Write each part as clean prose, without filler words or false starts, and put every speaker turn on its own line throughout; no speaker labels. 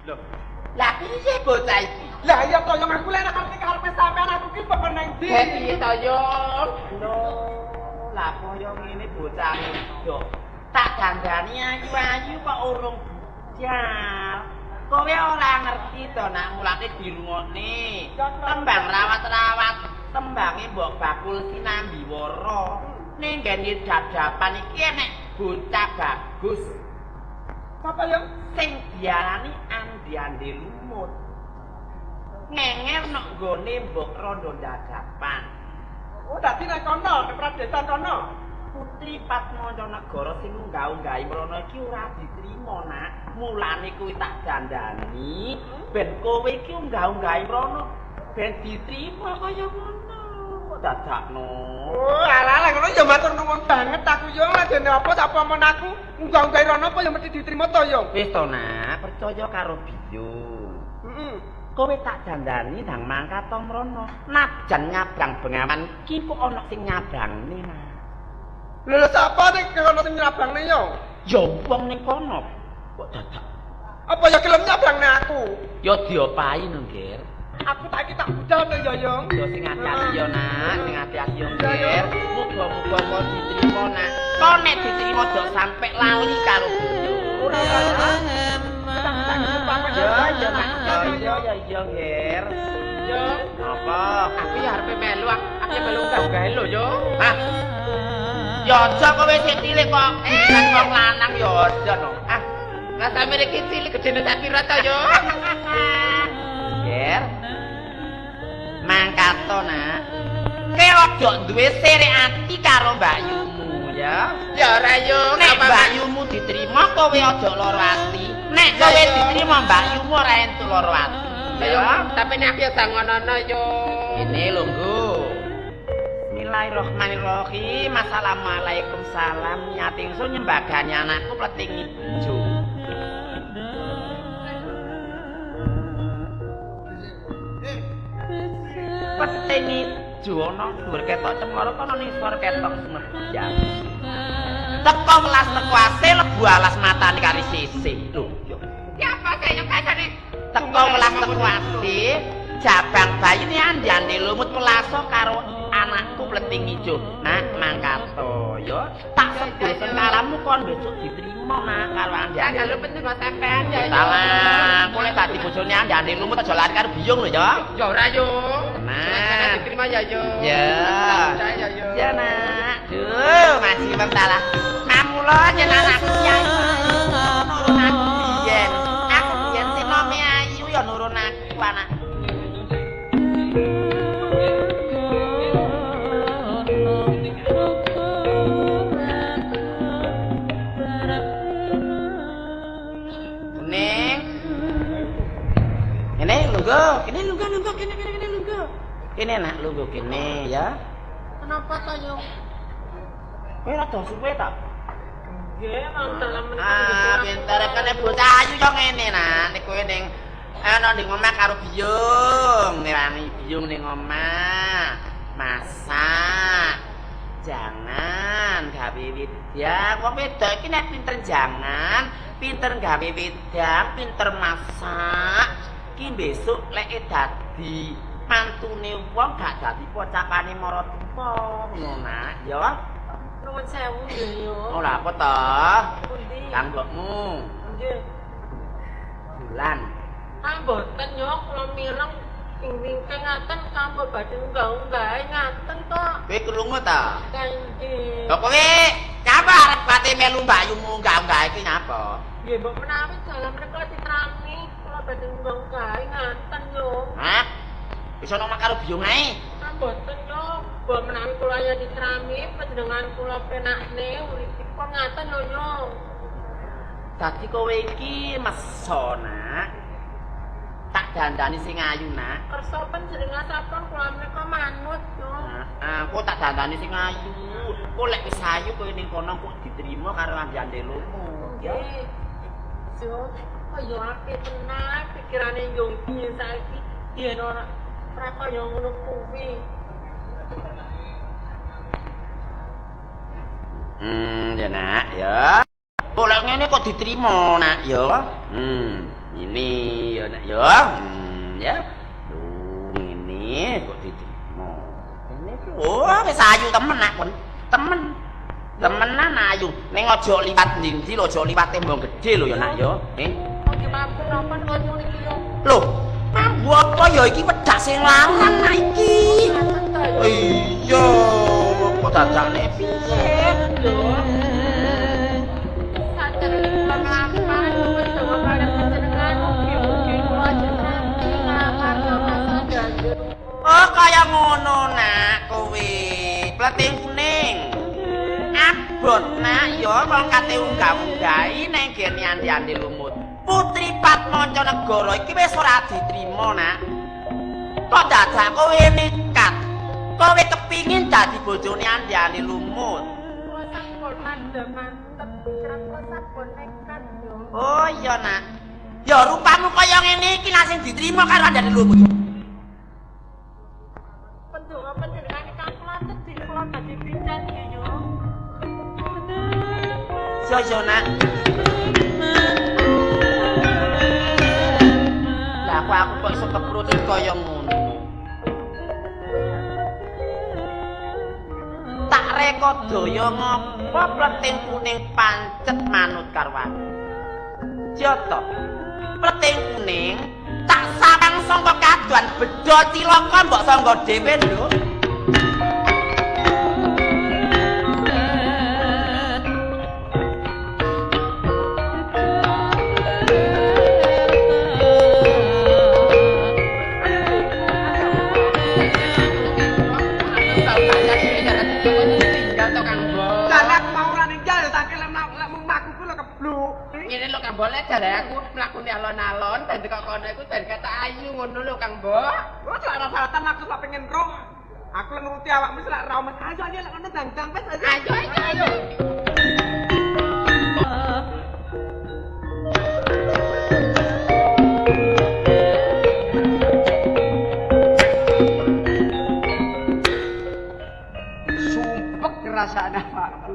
Lho.
Lah piye bocah iki?
Lah iya to yo aku lek ora ngerti karepe sampean aku ki pokok nang ndi?
Piye to yo? Lho, lah kaya ngene bocah wedok. Tak dandani ayu-ayu kok urung bujal. Kowe ora ngerti to nak mulane dirungokne. Tembang rawat-rawat, tembange mbok bakul sinambiwara. Ning ngene dadapan iki enek bocah bagus.
Sapa yo?
Sing diarani Andi-andi lumut. Ngenger nok nggone mbok rondo dadapan.
Oh, dadi nek kono, nek pradesan kono.
Putri Padmancanegara sing unggah-unggahi mrono iki ora diterima, Nak. Mulane kuwi tak dandani ben kowe iki unggah-unggahi mrono ben diterima kaya ngono. Kok dadakno.
Oh, alah ngono ya matur nuwun banget aku yo ladene apa sapamon aku unggah-unggahi rono apa ya mesti diterima to yo.
Wis to, Nak, percaya karo biyung.
Heeh.
Kowe tak dandani ndang mangkat to mrono. Najan nyabrang Bengawan ki kok ana sing nyabrangne, Nak.
Lho lho sapa ning kono sing nyabrangne yo?
Ya wong ning kono kok dadak.
Apa ya gelem nyabrangne aku?
Ya diopahi no, Nger.
Aku tak iki tak budal to ya, Yung.
Ya sing ati-ati ya, Nak, sing ati-ati ya, Nger. Muga-muga kok diterima, Nak. Kok nek diterima aja sampe lali karo bojo.
Ora ora.
Ya ya, Nak. Ya ya ya, Nger.
Yo,
Apa?
aku ya arepe melu, aku ya melu unggah-unggahe lho yo.
Hah? Ya aja kowe sing cilik kok. Kan wong lanang ya aja no.
Ah, lah sampe iki cilik gedene sak pira to yo?
Nger. Mangkat to, Nak. Kowe aja duwe sere ati karo mbakyumu ya.
Ya ora yo,
Nek mbakyumu diterima kowe aja lara ati. Nek kowe diterima mbakyumu ora entuk lara ati.
Ya, tapi nek aku ya sangonono yo.
Ini lungguh. Bismillahirrahmanirrahim. Assalamualaikum salam. Niat ingsun nyembagani anakku pleting ijo. Pleting ijo ana dhuwur ketok cemara kono nisor ketok sumedhang. Teko welas teko ase lebu alas matane kari sisi. Lho, yo.
Ya apa sih yo kasane?
Teko welas teko ase, jabang bayine andi-andi lumut welaso karo anakku pleting ijo. Nak mangkat to ya. Tak sebul sengkalamu kon besok diterima nak karo andi-andi.
Jangan lupa tengok sampean ya.
Salah, kowe lek dadi bojone andi-andi lumut aja lari karo biyung lho ya.
Ya ora yo.
Nah.
Diterima ya yo.
Ya.
Ya yo.
Ya nak. Duh, masih wong salah. Mamula yen anakku ayu nurun aku biyen. Aku biyen sing nome ayu ya nurun aku anak. Ning. Ini lungguh, kene lungguh lungguh kene kene kene lungguh. Kene nak lungguh kene ya.
Kenapa to yo?
Kowe rada suwe ta?
Nggih, wong dalem menika.
Ah, pinter kene bocah ayu yo ngene nak, nek kowe ning ana ning omah karo biyung, ngewangi biyung ning omah. Masak. Jangan gawe wedang. Wong wedok iki nek pinter jangan, pinter gawe wedang, pinter masak. Ki besok lek dadi mantune wong gak dadi pocapane maratuwa ngono nak, ya.
Nuwun sewu nggih yo.
Ora apa to?
Pundi?
Kang mbokmu.
Nggih.
Bulan.
Ah mboten yo kula mireng ing wingking ngaten sampun badhe unggah-unggahe ngaten kok.
Kowe krungu ta?
Nggih.
Lho kowe nyapa arep pate melu mbakyumu unggah-unggah iki nyapa?
Nggih mbok menawi dalam menika ditrami kula badhe unggah-unggahe ngaten yo.
Hah? Wis ana omah karo biyung ae.
Ah mboten yo. Mbok menawi kula ya ditrami panjenengan kula penakne uripipun ngaten lho yo.
Dadi kowe iki meso nak. Tak dandani sing ayu nak.
Kersa panjenengan sampun kula menika manut yo.
Heeh, kok tak dandani sing ayu. Kok lek wis ayu kowe ning kono kok diterima karo andi-andi lomo. Ya.
Nggih. Yo, kok yo apik tenan pikirane yo piye saiki yen ora ora kaya ngono kuwi.
Ya nak ya. Kok lek ngene kok diterima, Nak, ya? Ini ya, Nak, ya. Ya. Lho, ngene kok diterima. Ngene iki oh, wis ayu temen, Nak, kon. Temen. Temenan ayu. Ning aja liwat ndi-ndi lho, aja liwat tembok gedhe lho ya, Nak, ya.
Ojo mampu napa ngono iki yo.
Lho, mambu apa ya iki wedak sing larang nak iki. Iya, kok dadakne piye?
Lho. Saderenge kula nglamar, kula bareng panjenengan mugi-mugi kula jenengan nglamar sama dandur.
Oh, kaya ngono nak kowe. Pleting kuning. Abot nak ya wong kate unggah-unggahi nang gene andi-andi lumut. Putri Patmancanegara iki wis ora diterima nak. Kok dadak kowe nekat? Kowe kepingin dadi bojone andi-andi lumut.
Kula sampun mantep, kula sampun nekat yo.
Oh iya nak. Ya rupamu kaya ngene iki lah sing diterima karo andi-andi lumut.
Pendonga panjenengan ingkang kula sedih kula dadi pisan nggih yo.
Yo yo nak. Lah kok aku kok iso keprutut kaya ngono. Tak rekodaya ngopo pleting kuning pancet manut karo aku. Joto. Pleting kuning tak sarang sangka kaduan bedha cilaka mbok sangga dhewe lho.
Ngene lho Kang Boleh jare aku mlakune alon-alon ben teko kono iku ben ketok ayu ngono lho Kang Mbok.
Oh, lek ora salatan aku sak pengen roh. Aku lek nuruti awakmu lek ra omes. Ayo ayo lek ngono dang-dang wis.
Ayo ayo ayo.
Sumpek rasane awakku.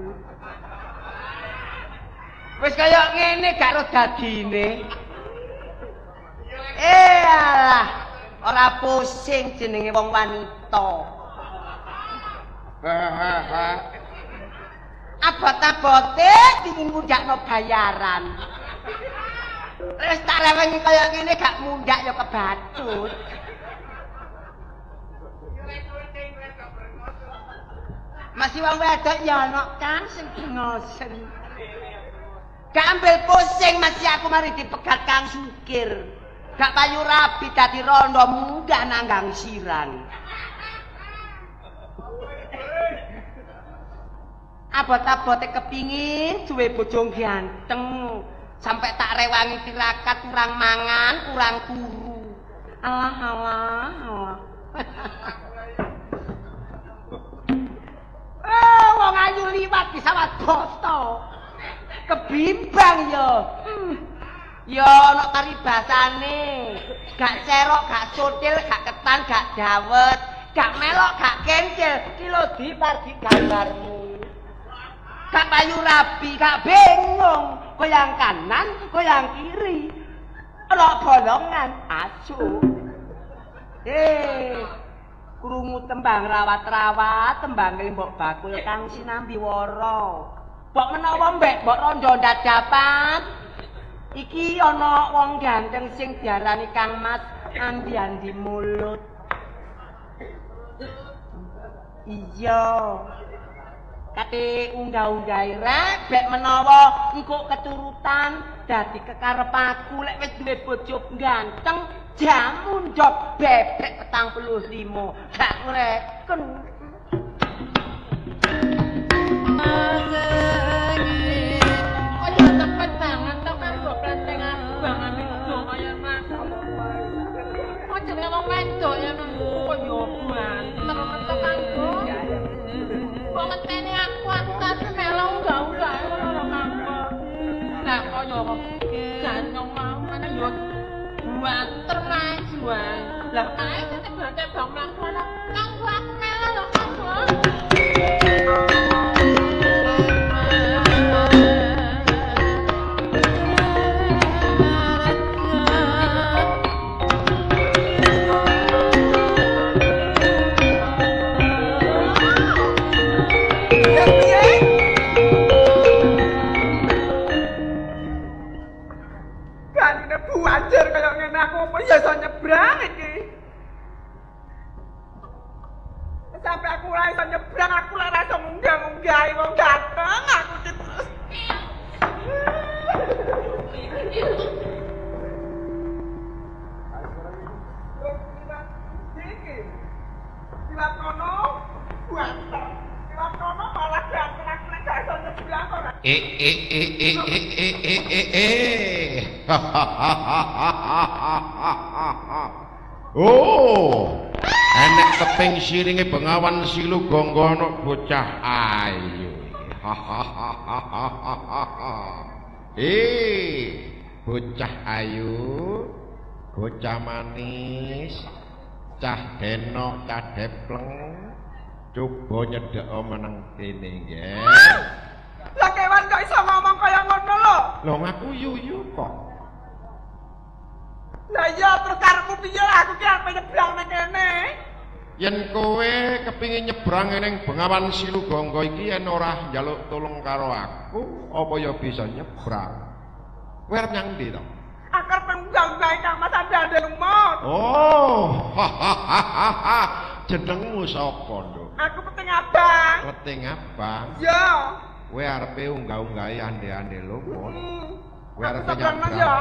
Wis kaya ngene gak ro dadine. Eh alah, ora pusing jenenge wong wanita. Abot-abote pingin mundhakno bayaran. Wis tak rewengi kaya ngene gak mundhak ya kebatut. Masih wong wedok ya ana kan sing bengosen. Gak ambil pusing masih aku mari dipegat Kang Sukir. Gak payu rabi dadi rondo munggah nanggang siran. Abot-abote kepingin duwe bojo ganteng. Sampai tak rewangi tirakat kurang mangan, kurang turu. Alah alah alah. Wong ayu liwat disawat boto. Kebimbang ya. Ya ana paribasane. Gak cerok, gak sotil, gak ketan, gak dawet, gak melok, gak kencil. Ki lho dipardi gambarmu. Gak payu rabi, gak bingung. Goyang kanan, goyang kiri. Ana bolongan asu. Krungu tembang rawat-rawat, tembang mbok bakul kang sinambi wara. Mbok menawa mbek mbok rondo dadapan. Iki ana wong ganteng sing diarani Kang Mas Andi-andi mulut. Iya. Kate unggah-unggahi rek bek menawa engko keturutan dadi kekarep aku lek wis duwe bojo ganteng jamu ndok bebek 45 gak ngreken.
Oh ya cepet banget to Kang mbok plenteng aku bangane do kaya aku. Kok jenenge wong wedok ya nang kok yo banter to Kang Mbok. Kok ngenteni aku tak melo unggah-unggah ngono lho Kang Mbok. Lah kok yo ganyong mau mana yo banter maju wae. Lah kae kate bang mlaku ana Kang Mbok aku melo lho Kang Mbok.
Banjir kaya ngene aku apa ya iso nyebrang iki. Sampai aku ora iso nyebrang, aku ora iso munggah-munggahi wong dateng aku terus. Liwat kono, banter. Liwat kono malah banter aku nek gak iso nyebrang ora.
Eh eh eh eh eh eh eh eh eh. Oh, enek teping siringe Bengawan Silu Gangga ana bocah ayu. Eh, bocah ayu, bocah manis, cah denok, cah depleng, coba nyedhek meneng kene nggih.
Lah kewan kok iso ngomong kaya ngono lho?
Lho ngaku yuyu kok.
Lah iya terus karepmu piye aku ki arep nyebrang nang kene.
Yen kowe kepingin nyebrang ning Bengawan Silu Gangga iki yen ora njaluk tulung karo aku, apa ya bisa nyebrang? Kowe arep nyang ndi to?
Aku arep ngunggah-unggahi Kang Mas Ande Lumut.
Oh. Jenengmu sapa, Nduk?
Aku Peting Abang.
Peting Abang.
Iya.
Kowe arepe unggah-unggahi ande-ande lumut. Kowe
Aku
arepe
sebrang
nyabrang.
ya.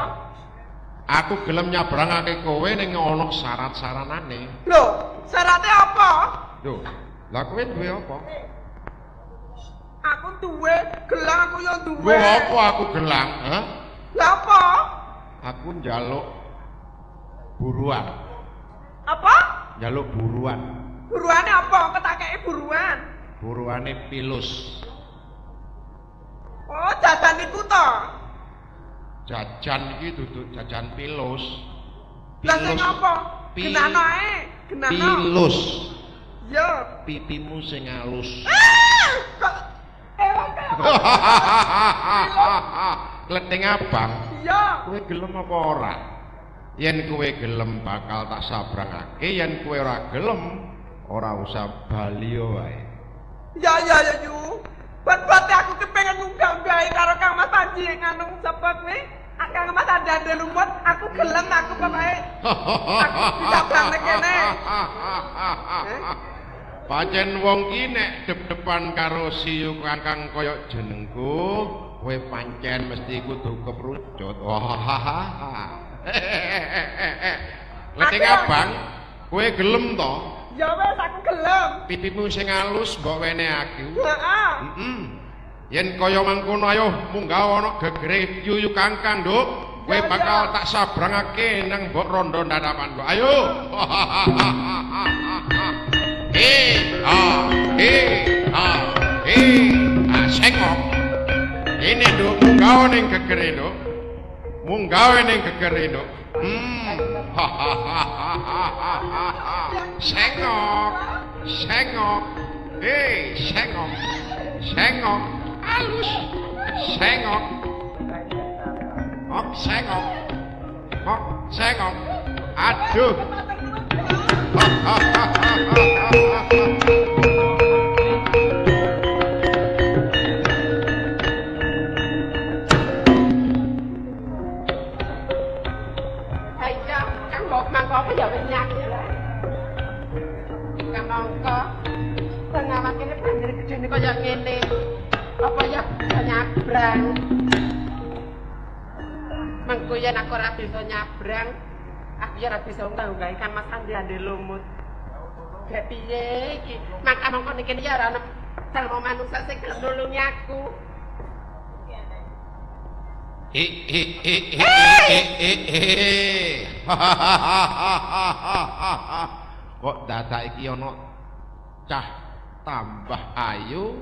Aku gelem nyabrangake kowe ning ana syarat-saranane.
Lho, syaratnya apa?
Lho, lah kowe duwe apa?
Aku duwe gelang aku yo duwe.
Duwe apa aku gelang, ha?
Lah apa?
Aku njaluk buruan.
Apa?
Njaluk buruan.
Buruane apa? Ketakeke buruan.
Buruane pilus.
Oh, jajan iku to.
Jajan iki duduk jajan pilus.
Lah sing apa? Genano ae, genano.
Pilus.
Yo.
Pipimu sing alus.
Ah, kok ewan kaya
Kleting abang.
Iya.
Kowe gelem apa ora? Yen kowe gelem bakal tak sabrangake, yen kowe ora gelem ora usah bali wae.
Ya ya ya yu. Bet-bet aku ki pengen ngunggah-unggahi karo Kang Mas Panji nganu sapa kuwi? Kang Mas Ande Lumut, aku gelem aku pokoke. Aku bisa banget kene.
Pancen wong ki nek dep-depan karo siyu kangkang kaya jenengku, kowe pancen mesti kudu keprucut. Wah. Leting abang, kowe gelem to?
Ya wis aku gelem.
Pipimu sing alus mbok wene aku.
Heeh.
Yen kaya mangkono ayo munggah ana gegere yuyu kangkang, Nduk. Kowe bakal tak sabrangake nang mbok rondo dadapan kok. Ayo. He ha he ha he ha sengok. Ini Nduk, munggah ning gegere, Nduk. Munggah ning gegere, Nduk. Sengok, sengok. Hei, sengok. Sengok, alus. Sengok. Ok, sengok. Ok, sengok. Aduh.
Ayo, Kang mbok mangko apa ya wis nyaku lah. Kang mangko. Bengawan kene banjir gedene kaya ngene. Apa ya bisa nyabrang? Mengko yen aku ora bisa nyabrang, aku ya ora bisa unggah-unggahi Kang Mas Ande Lumut. Gak piye iki? Mangka mangko niki ya ora ana salmo manungsa sing gelem nulungi aku.
He he he he he he. Kok dadak iki ana cah tambah ayu,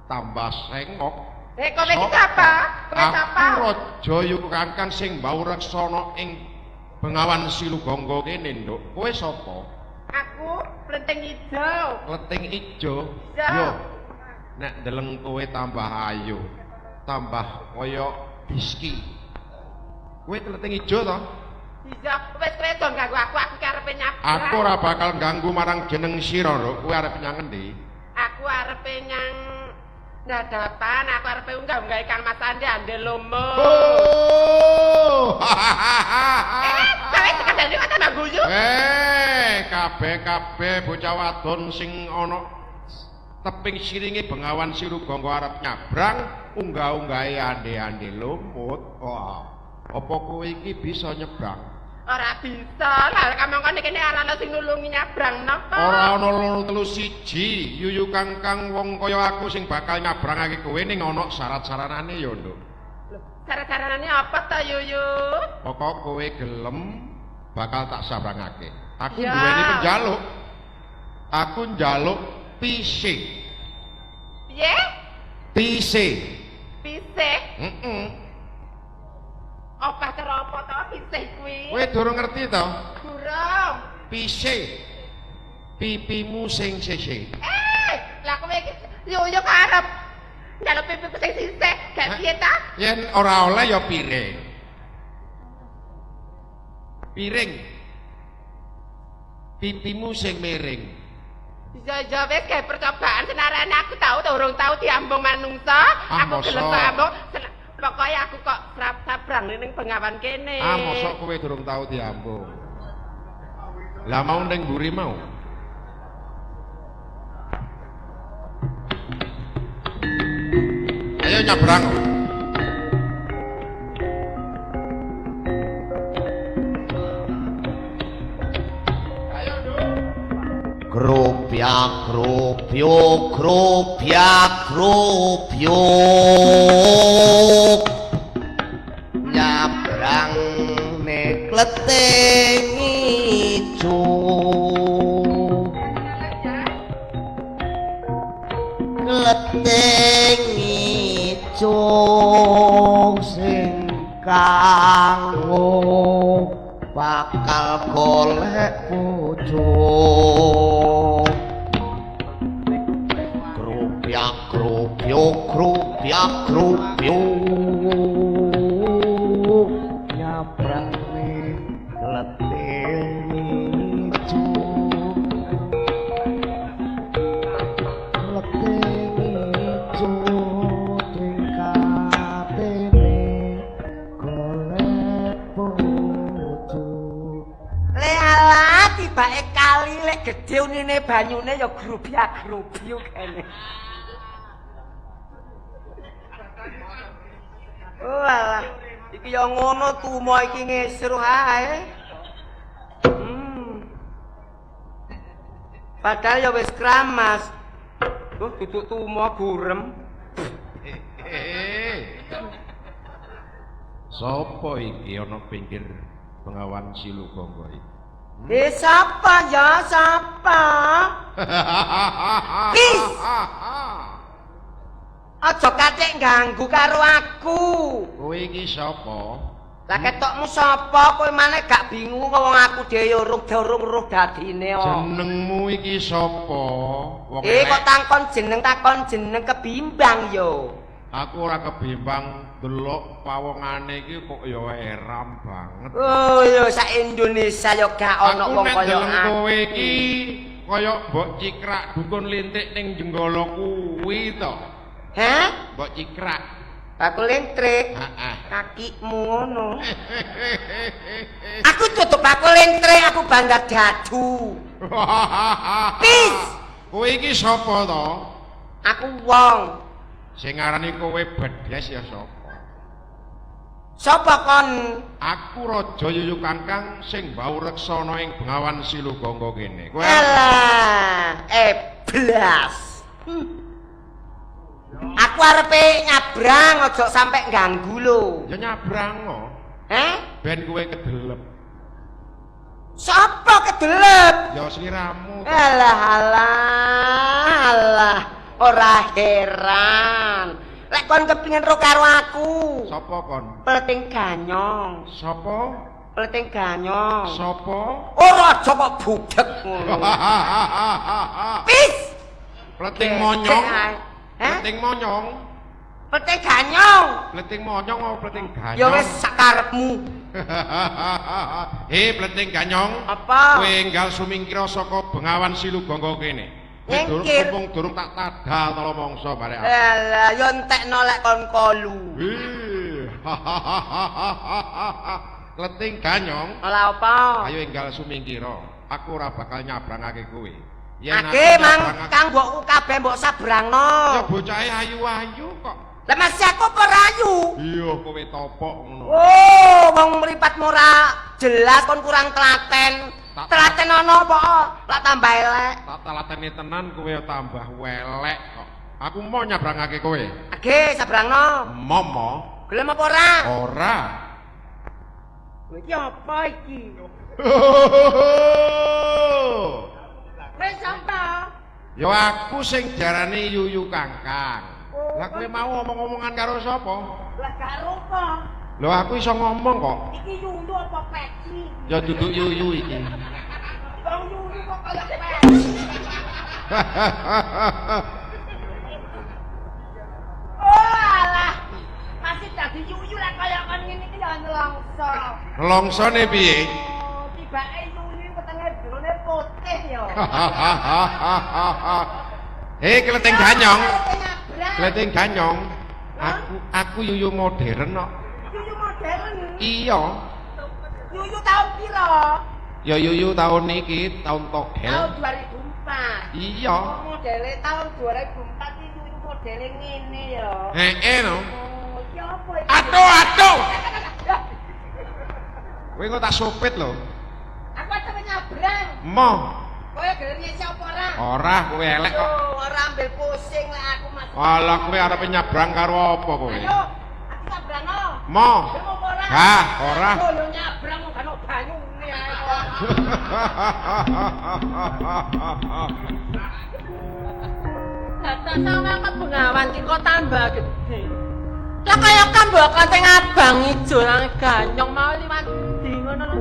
tambah sengok.
Eh, kowe iki sapa? Kowe sapa?
Aku Raja Yuku Kangkang sing mbau reksana ing Bengawan Silu Gangga kene, Nduk. Kowe sapa?
Aku Kleting Ijo.
Kleting Ijo.
Yo.
Nek ndeleng kowe tambah ayu, tambah kaya biski. Kowe kleting ijo to?
Iya, wis kowe aja ganggu aku, aku ki arepe nyabrang.
Aku ora bakal ganggu marang jeneng sira, Nduk. Kowe arep nyang endi?
Aku arepe nyang dadapan, aku arepe unggah-unggahi Kang Mas Ande Ande Lumut.
Oh.
Kowe sekadane kok tambah guyu.
Kabeh-kabeh bocah wadon sing ana teping siringe Bengawan Silugangga arep nyabrang, unggah-unggahe ande-ande lumut. Wah, apa kowe iki bisa nyebrang?
Ora bisa. Lah kamangka kene ora ana sing nulungi nyabrang napa?
Ora ana loro telu siji, yuyu kangkang wong kaya aku sing bakal nyabrangake kowe ning ana syarat-saranane ya, Nduk.
Lho, syarat-saranane apa to, Yuyu?
Pokok kowe gelem bakal tak sabrangake. Aku
Ya.
duweni penjaluk. Aku njaluk pise.
Piye?
Pise.
Pisih?
Heeh.
Apa karo apa to pisih kuwi?
Kowe durung ngerti to?
Durung.
Pise. Pipimu sing sisih.
Lah kowe iki Yuyu karep njaluk pipiku sing sisih, gak piye ta?
Yen ora oleh ya piring. Piring. Pipimu sing miring.
Iya wis gawe percobaan senarane aku tau ta urung tau diambung manungsa.
Ah,
Aku gelem ambung. Pokoke aku kok sabrang ning Bengawan kene.
Ah, mosok kowe durung tau diambung. Lah mau ning mburi mau. Ayo nyabrang. Ayo, Nduk.
Grobyak grobyok grobyak grobyok nyabrang nekleting ijo kleting ijo sing kanggo bakal golek bojo. Grobyak grobyok grobyak grobyok nyabrang kleting ijo kleting ijo tingkatene golek bojo. Le alah tibake kali lek gedhe unine banyune ya grubyak-grubyuk kene. Oh alah, iki ya ngono tumo iki ngesruh ae. Padahal ya wis kramas. Duh, duduk tumo gurem.
Sopo iki ana pinggir Bengawan Silugangga iki?
Sapa ya, sapa? Pis! Aja katik ganggu karo aku.
Kowe iki sapa?
Lah ketokmu sapa? Kowe maneh gak bingung wong aku dhewe urung roh dadine kok.
Jenengmu iki sapa? Wong
Kok takon jeneng kebimbang yo.
Aku ora kebimbang delok pawongane iki kok ya eram banget.
Oh yo sak Indonesia yo gak ana wong kaya
aku.
Aku
Kowe iki kaya mbok cikrak dukun lintik ning Jenggala kuwi to.
Hah?
Mbok cikrak.
Aku lentrik.
Heeh.
Kakimu ngono. Aku tutup aku lentrik, aku bandar dadu. Pis!
Kowe iki sapa to?
Aku wong.
Sing ngarani kowe bedes ya sapa?
Sapa kon?
Aku Raja Yuyu Kangkang sing bau reksana ing Bengawan Silugangga kene. Kowe
Alah, eblas. Aku arepe nyabrang aja sampe ganggu lho.
Ya nyabrang kok.
Heh?
Ben kowe kedelep.
Sapa kedelep?
Ya sliramu.
Alah alah alah, ora heran. Lek kon kepingin ro karo aku.
Sapa kon?
Pleting ganyong.
Sapa?
Pleting ganyong.
Sapa?
Ora aja kok budek ngono. Pis!
Pleting monyong.
Heh?
Pleting monyong.
Pleting ganyong.
Pleting monyong apa pleting ganyong?
Ya wis sakarepmu.
He pleting ganyong.
Apa?
Kowe enggal sumingkira saka Bengawan Silugangga kene.
Nyingkir.
Mumpung durung tak tadal tala mangsa barek aku.
Alah, yo entekno lek kon kolu.
Kleting ganyong.
Ora apa?
Ayo enggal sumingkira. Aku ora bakal nyabrangake kowe. Yen aku
Ake mang
nyabrangake
kang mbokku kabeh mbok sabrangno.
Ya bocahe ayu-ayu kok.
Lah masih aku apa rayu?
Iya kowe topok ngono.
Oh, wong mripatmu ora jelas kon kurang telaten. Telaten ana apa? Lah tambah elek.
Tak telatene tenan kowe tambah welek kok. Aku mau nyabrangake kowe.
Age sabrangno.
Momo.
Gelem apa ora?
Ora.
Iki apa iki? Wis sapa?
Ya aku sing diarani Yuyu Kangkang. Lah kowe mau omong-omongan karo sapa?
Lah gak rupa.
Lho aku iso ngomong kok.
Iki Yuyu apa peci?
Ya duduk Yuyu iki.
Wong Yuyu kok kaya peci. Oh alah. Masih dadi Yuyu lah kaya kon ngene iki ya nelongso.
Nelongsone piye?
Oh, tibake Yuyu wetenge jerone putih ya.
Hei, kleting ganyong. Kleting ganyong. Aku Yuyu modern kok.
Yuyu modern.
Iya.
Yuyu tahun piro?
Ya Yuyu tahun iki, tahun togel.
Tahun 2004.
Iya.
Oh, modele tahun 2004 iki Yuyu modele ngene ya.
Heeh no.
Oh, iki apa iki?
Aduh, aduh. Kowe kok tak sopit lho.
Aku aja nyabrang.
Moh.
Kowe gelem nyek apa ora?
Ora, kowe elek kok.
Yo, ora ambil pusing lek aku Mas.
Alah kowe arep nyabrang karo apa kowe?
Ayo, aku nyabrangno.
Moh.
Gelem apa ora?
Hah, ora.
Yo yo nyabrang kok gak ono banyune ae kok.
Dadak sama kebengawan ki kok tambah gede. Lah kaya kan mbok klenteng abang ijo nang ganyong mau liwat ndi ngono lho.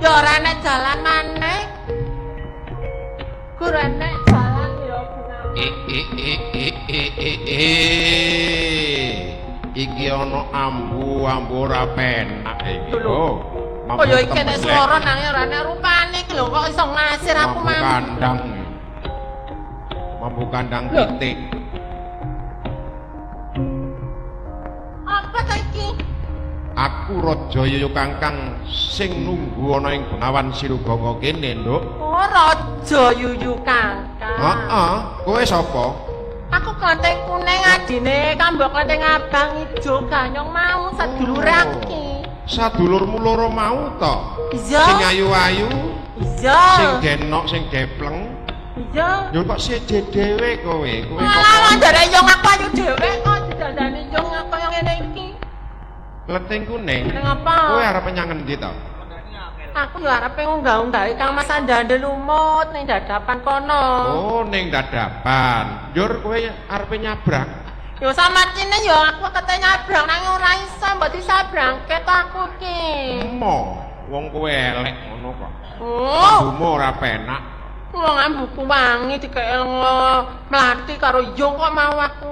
Ya ora enek jalan maneh. Ora enek jalan ya bengawan.
Iki ana ambu-ambu ora penak iki.
Lho.
Oh,
Kaya iki enek swara nanging ora enek rupane iki lho kok iso ngasir aku
mambu
mambu.
kandang. Mambu kandang pitik.
Apa ta iki?
Aku Raja Yuyu Kangkang sing nunggu ana ing Bengawan Siruganga kene, Nduk.
Oh, Raja Yuyu Kangkang.
Heeh, kowe sapa?
Aku klenteng kuning adine kambok klenteng abang ijo ganyong mau sedulure aku ki.
Sadulurmu loro mau to?
Iya.
Sing ayu-ayu,
Iya.
sing denok, sing depleng.
Iya.
Yo kok seje dhewe kowe? Kowe kok
Alah, ndare yo aku ayu dhewe kok didandani yo aku yang ngene iki.
Klenteng kuning.
Ning apa?
Kowe arep nyang endi to?
Aku yo arepe ngunggah-unggahi Kang Mas Andande lumut ning dadapan kono.
Oh, ning dadapan. Njur kowe arepe nyabrang.
Yo samacine yo aku kate nyabrang nanging ora iso mbok disabrangke to aku ki.
Mo, wong kowe elek ngono kok.
Oh,
Ambumu ora penak.
wong ambuku wangi dikek mlati karo yo kok mau aku.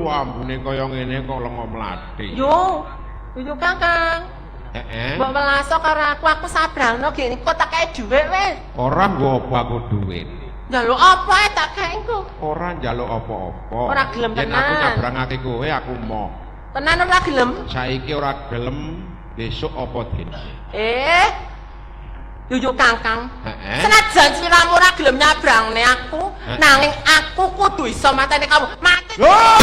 Ambune kaya ngene kok lenga mlati.
Yo, yo Kakang.
Heeh.
Mbok melaso karo aku sabrangno gene kok tak kei dhuwit wis.
Ora nggo apa aku dhuwit.
Njaluk apa ae tak kei engko.
Ora njaluk apa-apa.
Ora gelem
Yen aku
tenan.
nyabrangake kowe aku moh.
Tenan ora gelem?
Saiki ora gelem, besok apa dene?
Yuyu Kangkang.
Heeh.
Senajan sliramu ora gelem nyabrangne aku, nanging aku kudu iso mateni kamu. Mati.
Oh!